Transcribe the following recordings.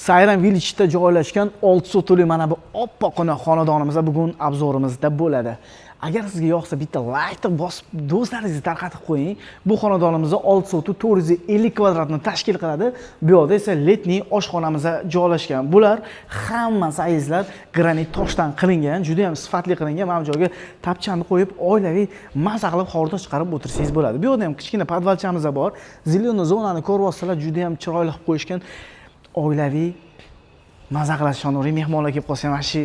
Sayram Village'da joylashgan 6 sotixli mana bu oppoqqina xonadonimiz bugun обзор imizda bo'ladi. Agar sizga yoqsa, bitta laykni bosib, do'stlaringizga tarqatib qo'ying. Bu xonadonimizda 6 sotix 450 kvadratni tashkil qiladi. Bu yoqda esa летний oshxonamiz joylashgan. Bular hammasi, azizlar, granit toshdan qilingan, juda ham sifatli qilingan. Mana bu joyga tapchani qo'yib, oilaviy maza qilib hordiq chiqarib o'tirsangiz bo'ladi. Bu yoqda ham kichkina подвал chamiz bor. Зеленый zonani ko'ryapsizlar, juda ham chiroyli qilib qo'yishgan. Oilaviy maza qilasiz, ishonavering, mehmonlar kelib qolsa ham, mana shu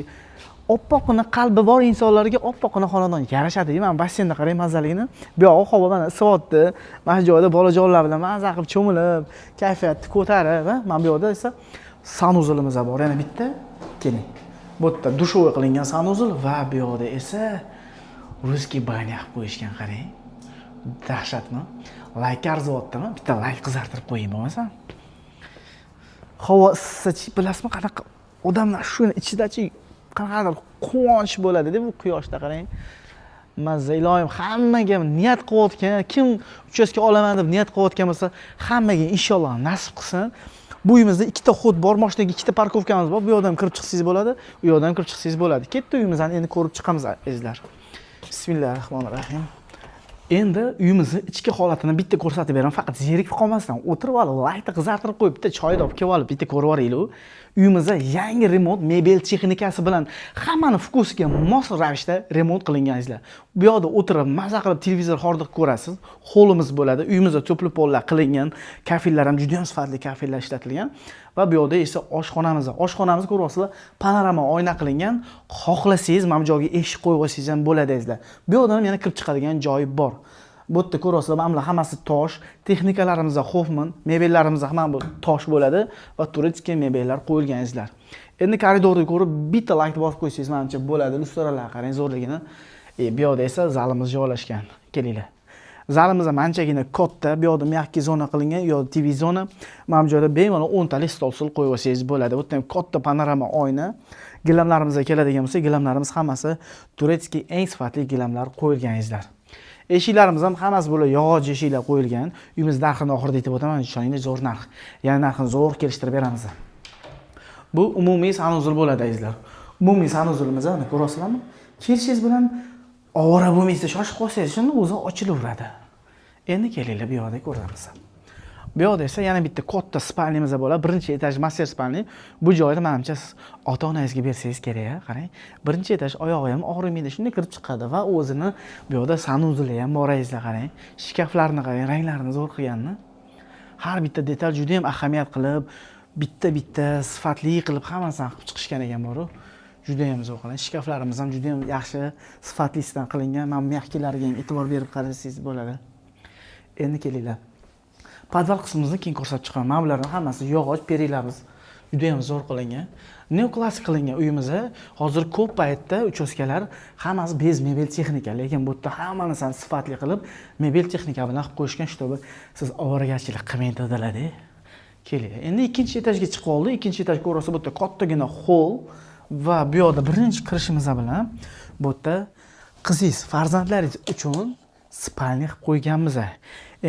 oppoqqina qalbi bor insonlarga oppoqqina xonadon yarashadi. Mana basseynda qarang mazaligini. Bu yog'i havo mana isivyapti. Mana shu joyda bolajonlar bilan maza qilib cho'milib, kayfiyatni ko'tarib, ha? Mana bu yoqda esa санузел imiz bor yana bitta. Keling, bu yerda душевой qilingan санузел va bu yoqda esa русский баня qilib qo'yishgan. Qarang, dahshatmi? Layk arzyaptimi? Bitta layk qizartirib qo'ying bo'lmasam. Havo issiqchi, bilasizmi, qanaqa odamlar shuni ichidachi, qanaqadir quvonch bo'ladida bu quyoshda. Qarang, mazza. Iloyim, hammaga niyat qilayotgan, kim uchastka olaman deb niyat qilayotgan bo'lsa, hammaga inshaalloh nasib qilsin. Bu uyimizda ikkita ход bor, moshinaga ikkita парковка miz bor. Bu yoqdan ham kirib chiqsangiz bo'ladi, u yoqdan ham kirib chiqsangiz bo'ladi. Ketdi, uyimizni endi ko'rib chiqamiz, azizlar. Bismillahi rohmanir rohim. Endi uyimizni ichki holatini bitta ko'rsatib beraman. Faqat zerikib qolmasdan o'tirib olib, laykni qizartirib qo'yib, bitta choyni olib kelib olib, bitta ko'rib yuboraylik. Uyimizda yangi remont, mebel texnikasi bilan hammani вкус iga mos ravishda remont qilingan, azizlar. Bu yoqda o'tirib maza qilib televizor, hordiq ko'rasiz. Holimiz bo'ladi. Uyimizda теплый пол lar qilingan, kafellar ham juda ham sifatli kafellar ishlatilgan va bu yoqda esa oshxonamiz. Oshxonamiz, ko'ryapsizlar, panorama oyna qilingan. Xohlasangiz, mana bu joyga eshik qo'yib olsangiz ham bo'ladi, azizlar. Bu yoqdan ham yana kirib chiqadigan joyi bor. Bu yerda ko'ryapsizlar, mana bular hammasi tosh. Texnikalarimizda Hoffman, mebellarimiz hamma bu tosh bo'ladi va турецкий mebellar qo'yilgan, azizlar. Endi koridorni ko'rib, bitta laykni bosib qo'ysangiz, manimcha, bo'ladi. Lustralar qarang zo'rligini. Bu yoqda esa zalimiz joylashgan. Kelinglar. Zalimiz ham anchagina katta. Bu yoqda мягкий zona qilingan, u yoqda TV zona. Mana bu joyda bemalol 10 talik stol stul qo'yib olsangiz bo'ladi. Bu yerda ham katta panorama oyna. Gilamlarimizga keladigan bo'lsak, gilamlarimiz hammasi турецкий, eng sifatli gilamlar qo'yilgan, azizlar. Eshiklarimiz ham hammasi bular yog'och eshiklar qo'yilgan. Uyimiz narxini oxirida aytib o'taman, ishoninglar, zo'r narx. Ya'ni narxini zo'r kelishtirib beramiz. Bu umumiy санузел bo'ladi, azizlar. Umumiy санузел imiz, mana ko'ryapsizlarmi? Kelishingiz bilan ovora bo'lmaysiz, shoshib qolsangiz, shunda o'zi ochilaveradi. Endi kelinglar, bu yoqda ko'ramiz. Bu yoqda esa yana bitta katta спальня miz bo'ladi. Birinchi этаж мастер спальня. Bu joyda, manimcha, siz ota-onangizga bersangiz kerak, a? Qarang. Birinchi этаж, oyog'i ham og'rimaydi, shunday kirib chiqadi va o'zini bu yoqda санузел i ham bor, azizlar, qarang. Shkaflarni qarang, ranglarini zo'r qilganini. Har bitta detal juda ham ahamiyat qilib, bitta-bitta sifatli qilib hammasini qilib chiqishgan ekan boru. Juda ham zo'r qilingan. Shkaflarimiz ham juda ham yaxshi, sifatlisidan qilingan. Mana bu мягкий lariga ham e'tibor berib qarasangiz bo'ladi. Endi kelinglar. Подвал qismimizni keyin ko'rsatib chiqaman. Mana bularning hammasi yog'och, перила miz juda ham zo'r qilingan. Neoklassik qilingan uyimiz. Hozir ko'p paytda uchastkalar hammasi без mebel texnika, lekin bu yerda hamma narsani sifatli qilib, mebel texnika bilan qilib qo'yishgan, чтобы siz ovoragarchilik qilmang dedilar-da. Kelinglar. Endi ikkinchi etajga chiqib oldik. Ikkinchi etaj ko'rsa, bu yerda kattagina hol va bu yoqda birinchi kirishimiz bilan bu yerda qizingiz, farzandlaringiz uchun спальня qilib qo'yganmiz.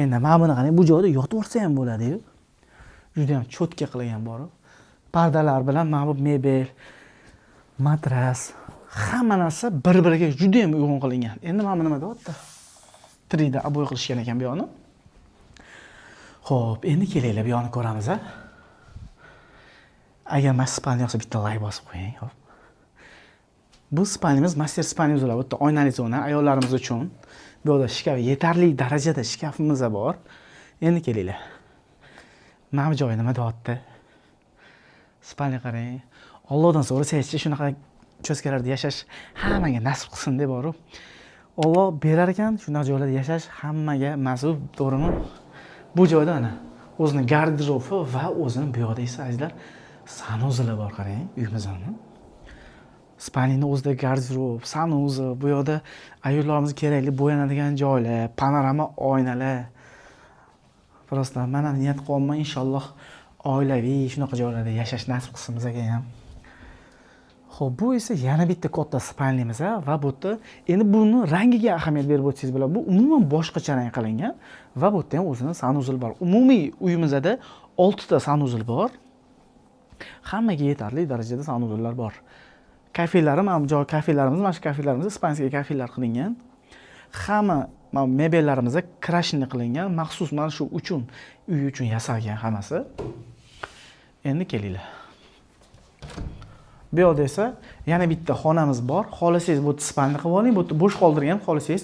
Endi mana buni qarang, bu joyda yotib yuborsa ham bo'ladi-yu. Juda ham чётко qilingan bor. Pardalar bilan mana bu mebel, matras, hamma narsa bir-biriga juda ham uyg'un qilingan. Endi mana bu nima deyapti? 3D обои qilishgan ekan bu yoqni. Xo'p, endi kelinglar, bu yoqni ko'ramiz, a. Agar mana спальня yoqsa, bitta layk bosib qo'ying, xo'p. Bu спальня miz мастер спальня miz bo'ladi. Bu yerda oynali zona ayollarimiz uchun. Bu yoqda shkaf, yetarli darajada shkafimiz bor. Endi kelinglar. Mana bu joyi nima deyapti? Спальня qarang. Allohdan so'rasangizchi, shunaqa uchastkalarda yashash hammaga nasib qilsin deb borib. Alloh berar ekan, shunaqa joylarda yashash hammaga nasib, to'g'rimi? Bu joyda mana o'zini garderobi va o'zini bu yoqda esa, azizlar, санузел i bor, qarang, uyimizni. Спальня ni o'zida garderob, санузел, bu yoqda ayollarimiz kerakli bo'yanadigan joylar, panorama oynalar. Просто man ham niyat qilyapman, inshaalloh oilaviy shunaqa joylarda yashash nasib qilsin bizga ham. Xo'p, bu esa yana bitta katta спальня miz va bu yerda endi buni rangiga ahamiyat berib o'tsangiz bo'ladi. Bu umuman boshqacha rang qilingan va bu yerda ham o'zini санузел bor. Umumiy uyimizda 6 ta санузел bor. Hammaga yetarli darajada санузел lar bor. Kafellari, mana bu joy kafelarimiz, mana shu kafelarimiz испанский kafellar qilingan. Hamma mana mebellarimiz крашеный qilingan, maxsus mana shu uchun, uy uchun yasalgan hammasi. Endi kelinglar. Bu yoqda esa yana bitta xonamiz bor. Xohlasangiz bu yerda спальня qilib oling, bu yerda bo'sh qoldirgan, xohlasangiz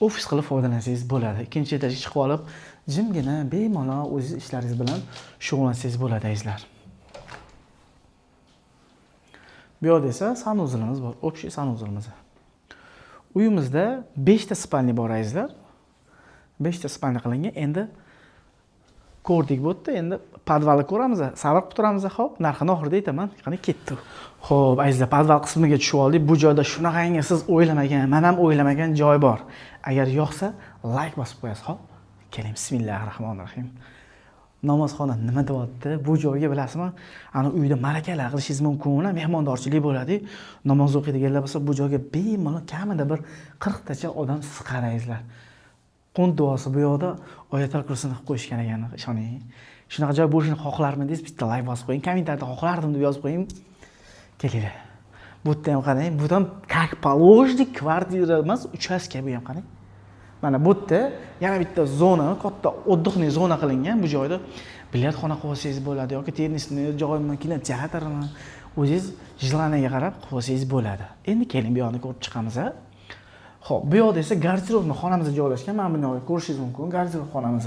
ofis qilib foydalansangiz bo'ladi. Ikkinchi etajga chiqib olib, jimgina bemalol o'zingiz ishlaringiz bilan shug'ullansangiz bo'ladi, azizlar. Bu yoqda esa санузел imiz bor, общий санузел imiz. Uyimizda 5 ta спальня bor, azizlar. 5 ta спальня qilingan. Endi ko'rdik bu yerda, endi podvalni ko'ramiz, sabr qilib turamiz, xo'p, narxini oxirida aytaman. Qani ketdi. Xo'p, azizlar, podval qismiga tushib oldik. Bu joyda shunaqangi siz o'ylamagan, men ham o'ylamagan joy bor. Agar yoqsa, like bosib qo'yasiz, xo'p? Keling, bismillahirrohmanirrohim. Namozxona nima deyapti? Bu joyga bilasizmi? Ana uyda ma'rakalar qilishingiz mumkin, mehmondorchilik bo'ladi. Namoz o'qiydiganlar bo'lsa, bu joyga bemalol kamida bir 40 tacha odam sig'ar, azizlar. Qun duosi bu yoqda oyatul kursini qilib qo'yishgan ekan, ishoning. Shunaqa joy bo'lishini xohlarmidingiz? Bitta like bosib qo'ying, kommentariyada xohlardim deb yozib qo'ying. Kelinglar. Bu yerda ham qarang, bu ham как положено kvartira emas, uchastka bu ham qarang. Mana bu yerda yana bitta zona, katta отдыхный zona qilingan. Bu joyda bilyard xona qilib olsangiz bo'ladi yoki tennisni joymi, kinoteatrmi, o'zingiz желание ga qarab qilib olsangiz bo'ladi. Endi keling, bu yoqni ko'rib chiqamiz. Xo'p, bu yoqda esa garderobni xonamiz joylashgan. Mana buni ko'rishingiz mumkin, garderob xonamiz.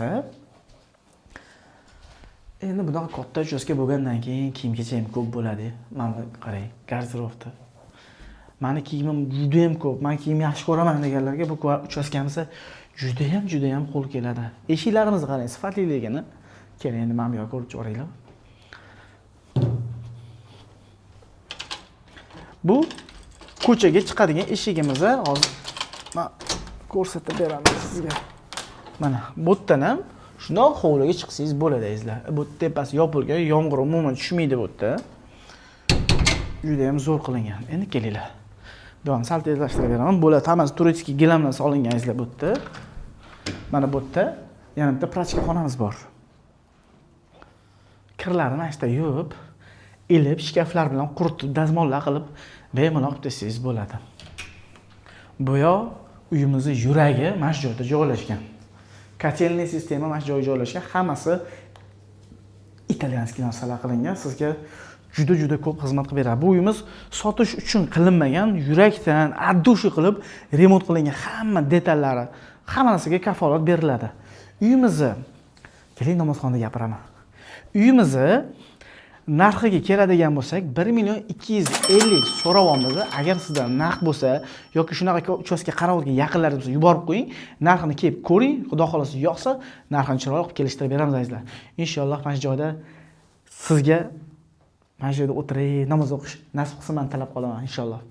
Endi bunaqa katta uchastka bo'lgandan keyin kiyim-kechak ham ko'p bo'ladi. Mana bu qarang, garderobda. Mani kiyimim juda ham ko'p. Men kiyim yaxshi ko'raman deganlarga bu uchastkamiz juda ham, juda ham qo'l keladi. Eshiklarimizni qarang, sifatliligini. Keling, endi mana bu yoqni ko'rib chiqaringlar. Bu ko'chaga chiqadigan eshigimiz. Hozir men ko'rsatib beraman sizga. Mana bu yerdan ham shundoq hovliga chiqsangiz bo'ladi, azizlar. Bu tepasi yopilgan, yomg'ir umuman tushmaydi bu yerda. Juda ham zo'r qilingan. Endi kelinglar. Bu yoqni sal tezlashtirib beraman. Bular hammasi турецкий gilamdan solingan, azizlar bu yerda. Mana bu yerda yana bitta прачка xonamiz bor. Kirlarni mana shu yerda yuvib, ilib, shkaflar bilan quritib, dazmollar qilib bemalol qilib tashlasangiz bo'ladi. Bu yoq uyimizni yuragi mana shu joyda joylashgan. Котельный sistema mana shu joyga joylashgan. Hammasi итальянский narsalar qilingan. Sizga juda juda ko'p xizmat qilib beradi. Bu uyimiz sotish uchun qilinmagan, yurakdan, от души qilib remont qilingan. Hamma detallari, hamma narsaga kafolat beriladi. Uyimizni keling, namozxonada gapiraman. Uyimizni narxiga keladigan bo'lsak, 1 250 000 so'rayapmiz. Agar sizda naqd bo'lsa yoki shunaqa uchastka qarovga yaqinlaringiz bo'lsa, yuborib qo'ying. Narxini kelib ko'ring. Xudo xolasa yoqsa, narxini chiroyli qilib kelishtirib beramiz, azizlar. Inshaalloh mana shu joyda sizga mana shu yerda o'tirib namoz o'qish nasib qilsin, men tilab qolaman inshaalloh.